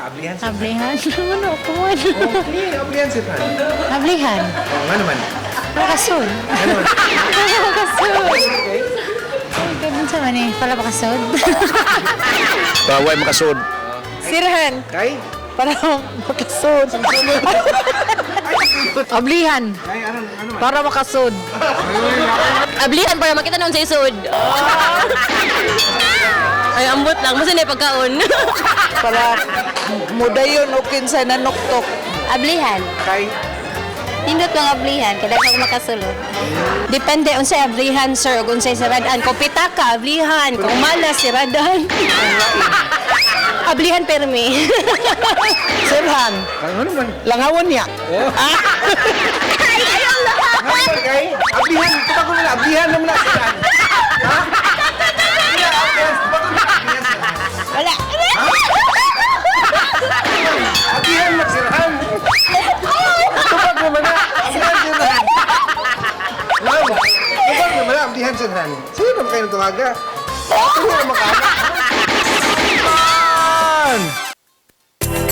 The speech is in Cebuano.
Ablihan sirhan. Ablihan? Ano ko man? Okay, ablihan sirhan. Ablihan? Oh, nga naman. Makasud. Nga naman. Makasud. Okay. Ay, ganun sa man eh. Pala makasud. Baway makasud. Sirhan. Kay? Para makasud. Ablihan. Kay, ano, ano man? Para makasud. Ablihan para makita noon sa isod. Ay, ambot lang. Masa na pagkaon. Para mudayon o kinsa nanuktok. Ablihan. Kay? Nindot mga ablihan. Kada ka makasulod. Depende unsay ablihan, sir, ug unsay siradan. Kung pitaka, ablihan. Kung malas, siradan. Ablihan permi. Sirhan. Kay, ano man? Langawan niya. Nga naman, kay? Ablihan, tubag mo na. Ablihan naman na sirhan. Ha? Ablihan, ablihan. Tubag mo na. Ablihan sirhan. Wala. Ablihan magsirhan. Tubag mo na. Ablihan sirhan. Ma'am, tubag mo na. Ablihan sirhan. Sino naman kayo tumaga? Sino naman ka?